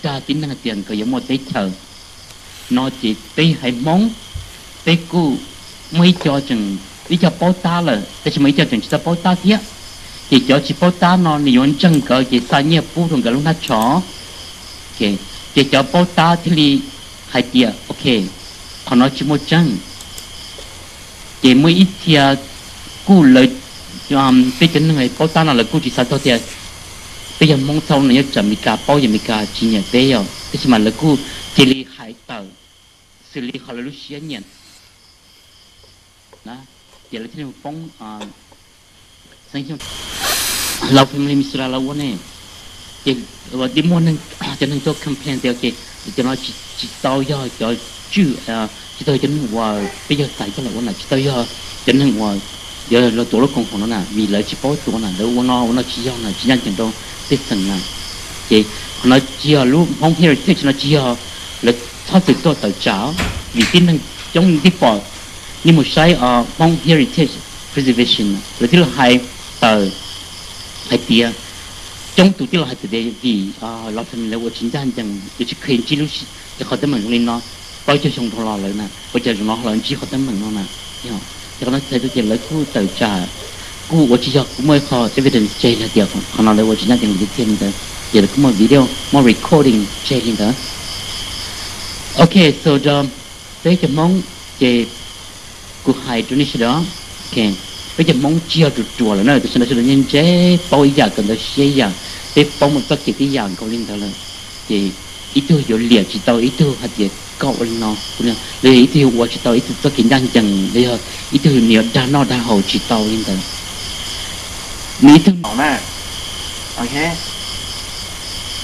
dag tib neeg tias nkawd yuav muaj teb chaws no ces peb haiv Hmoob, peb kuj muaj ib co tseem, ib co paub tab lawm, tab sis mas ib co tseem tsis tau paub tab thiab. Ces cov tsis paub tab no nws yuav ntseeg nkawd ces xa nyiaj pub rau nkawd lub hnab tsho. Ces cov paub tab thiaj li hais tias ok, qhov no tsis muaj tseeb. Ces muaj ib txhia kuj lawv, peb cov neeg paub tab no lawv kuj tsis xav txog tias peb yog Hmoob txhob no nyob tsam Amelikas paub, yog Amelikas tsis nyiam peb yom, tab sis mas lawv kuj cia li hais tawm xws li qhov lawv lub siab nyiam na. Ces lawv thiaj li mus poob Xeeb Xyooj, Lao Family Missoula lawv ua ne. Ces muaj cov neeg tuaj complain tias cov no tsis tau yog cov tswj, tsis tau yog cov neeg uas peb yog xaiv coj los ua na, tsis tau yog cov neeg uas yuav los tuav lub koom haum no na, vim lawv tsis paub tuav na, lawv ua no ua no tsis yog na, tsis ncaj ncees rau tej xeem na. Ces qhov no tsis yog lub Hmoob Heritage no tsis yog lawv txhob txwm tuaj tawm tsam, vim tib neeg coob tib pom nej mus saib Hmoob Heritage Preservation lawv twb los hais tawm hais tias, coob tus twb los hais tias vim Lao Family lawv ua tsis ncaj ncees, lawv tsis kheev ntsib lub, cov qhov teeb meem zoo li no, plaub caug xyoo dhau los lawm na, ua cas zaum no ho los ntsib qhov teeb meem no na. Ces qhov no txhais tau tias lawv kuj tawm tsam, kuj ua tsis yog, kuj muaj ib qho evidence tseg li tias qhov no lawv ua tsis ncaj ncees li tiag li ntawd, ces lawv kuj muaj video, muaj recording tseg li ntawd. Ok, so peb cov Hmoob ces kuv hais rau nej sawv daws, peb cov Hmoob tsis yog ruam ruam lawm na, tam sim no sawv daws yeej ntse paub ib yam, kawm ntawv siab ib yam, peb paub mus txoj kev tib yam nkaus li ntawd lawm. Ces ib tug yuav liam tsis tau ib tug hais tias koj ua li no, los yog ib tug yuav ua tsis tau ib tug txoj kev ncaj ncees, los yog ib tug nws yuav dag noj dag haus tsis tau li ntawd. Nws ib tug na,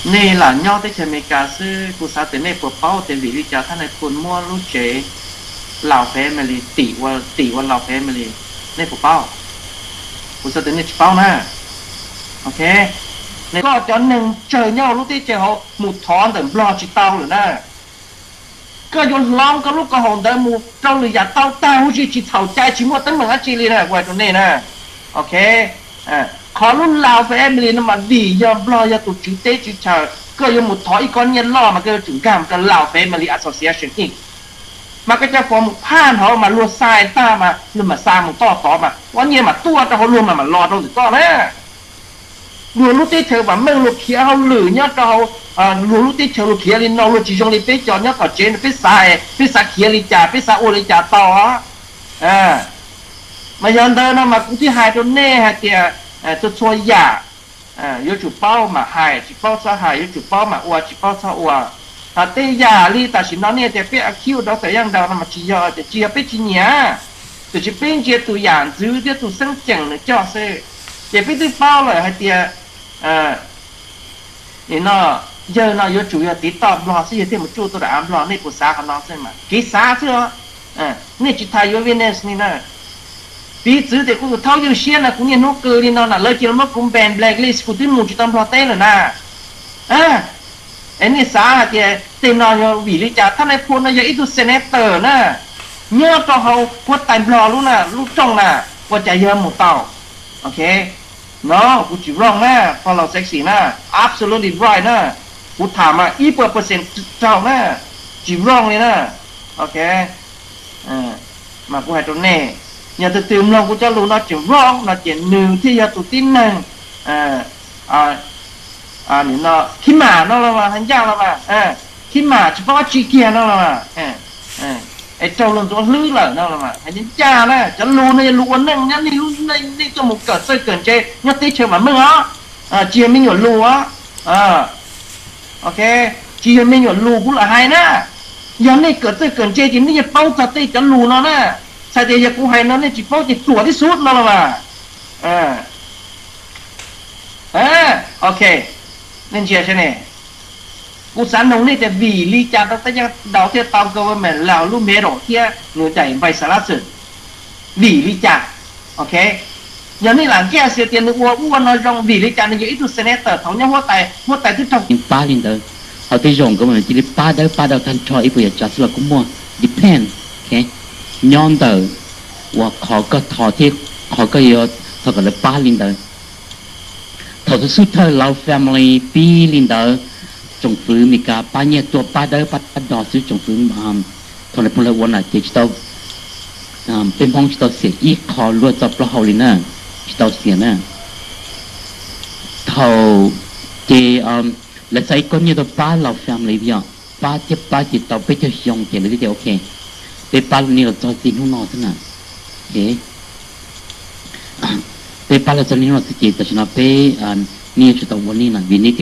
nej lam nyob teb chaws Amelikas xwb, kuv xav tias nej puas paub tias vim li cas Thaj Nais Phoo muab lub tsev Lao Family tim ua, tim ua Lao Family, nej puas paub? Kuv xav tias nej tsis paub na. Ok, koj cov neeg tsawg nyob hauv lub teb chaws hauv mus thov ntawm Nplog tsis tau lawm na. Koj yuav hloov koj lub koom haum ntawd mus rau lwm yam tau tag huv si, tsis txhaum cai, tsis muaj teeb meem dab tsi li na, kuv hais rau nej na. Ok, qhov lub Lao Family no mas vim yog Nplog yog tus tswv teb tswv chaw, koj yuav mus thov ib kob nyiaj loj mas koj yuav tsum nkag mus rau Lao Family Association ib, mas koj cov fom mus phaj hauv mas luag xa tag mas luag mam xa mus toj tod mas ob nyiaj mam tuaj rau hauv luag mas mam los rau ntawm koj na. Luag lub teb chaws vam meej luag khiav hauj lwm nyob rau hauv luag lub teb chaws luag khiav li no luag tsis zoo li peb cov nyob tom tsev no, peb xav, peb xav khiav li cas, peb xav ua li cas tau. Mas yog ntawd no mas kuv thiaj hais rau nej hais tias txhua txhua yam yuav tsum paub mam hais, tsis paub txhob hais, yuav tsum paub mam ua, tsis paub txhob ua. Hos tej yam li tam sim no nej tias peb accuse Doctor Yeej Daus no mas tsis yog tias tsis yog peb tsis nyiam, tiam sis peb ntsia tus yam ntxwv thiab tus xeeb ceem nws coj xwb. Ces peb twb paub lawm hais tias nim no yawg no yuav tsum yog tiv toj Nplog xwb yawg thiaj mus tsuj tuaj rau av Nplog, nej puas xav qhov no xwb mas? Kev xav xwb os. Nej tsis tas yuav witness li na. Piv txwv tias kuv tus thaub ywj siab no kuv niaj hnub qw li no na lawv cia li muab kuv ban blacklist, kuv twb mus tsis tau Nplog teb lawm na. Es nej xav hais tias tej no yog vim li cas? Thaj Nais Phoo no yog ib tug senator na, nyob rau hauv huab tais Nplog lub na, lub rooj na, ua cas yawg mus tau? Ok, no kuv tsis wrong na, follow sexy na, absolutely right na, kuv tham mas ib puas percent raug na, tsis wrong li na. Ok, mas kuv hais rau nej, yog tus twg mloog kuv cov lus no tseem wrong no ces nws thiaj yog tus tib neeg khib mam no los mas, hais ncaj los mas, khib mam tsis paub dab tsi kiag no los mas, es raug luag ntxuav hlwb lawm no los mas, hais ncaj na. Cov lus no yog lus ua neej nyob nej lub, nej tuaj mus kawm txawj kawm ntse nyob teb chaws vam meej os, tsis yog me nyuam lus os. Ok, tsis yog me nyuam lus kuv lam hais na. Yog nej kawm txawj kawm ntse ces nej yeej paub txog tej cov lus no na. Txhais tias yog kuv hais no nej tsis paub ces ruam tib xub no los mas. Ok, nej ntsia saib ne, kuv xav noog nej tias vim li cas rau tej yaj daus thiaj tau government laus lub medal thiab nws daim npaig xav lab xwm? Vim li cas? Ok, yog nej lam nkaj xias tias nws ua ub ua no zoo, vim li cas nws yog ib tug senator thaum nyob huab tais, huab tais twb raug pab li ntawd, ho tej zaum government cia li pab dawb pab dau tag nrho ib puas yam tsav xwb los kuj muaj, depend. Nyob ntawm uas qhov koj thov thiab qhov koj yuav thov kom lawv pab li ntawd. Thaum tus xub thawj Lao Family pib li ntawd, tsoom fwv Meskas pab nyiaj tuaj pab dawb pab do xwb, tsoom fwv thaum nais phoo lawv ua na ces tsis tau, peb Hmoob tsis tau xiam ib qho luaj txog plaub hau li na, tsis tau xiam na. Thaum ces lawv xa ib kob nyiaj tuaj pab Laus family yom, pab thiab pab ces tau peb caug xyoo ces lawv thiaj tias ok, peb pab nej los txog txij hnub no xwb na. Ok, peb pab los txog niaj hnub no xwb ces tam sim no peb, nej yuav tsum tau ua nej na vim nej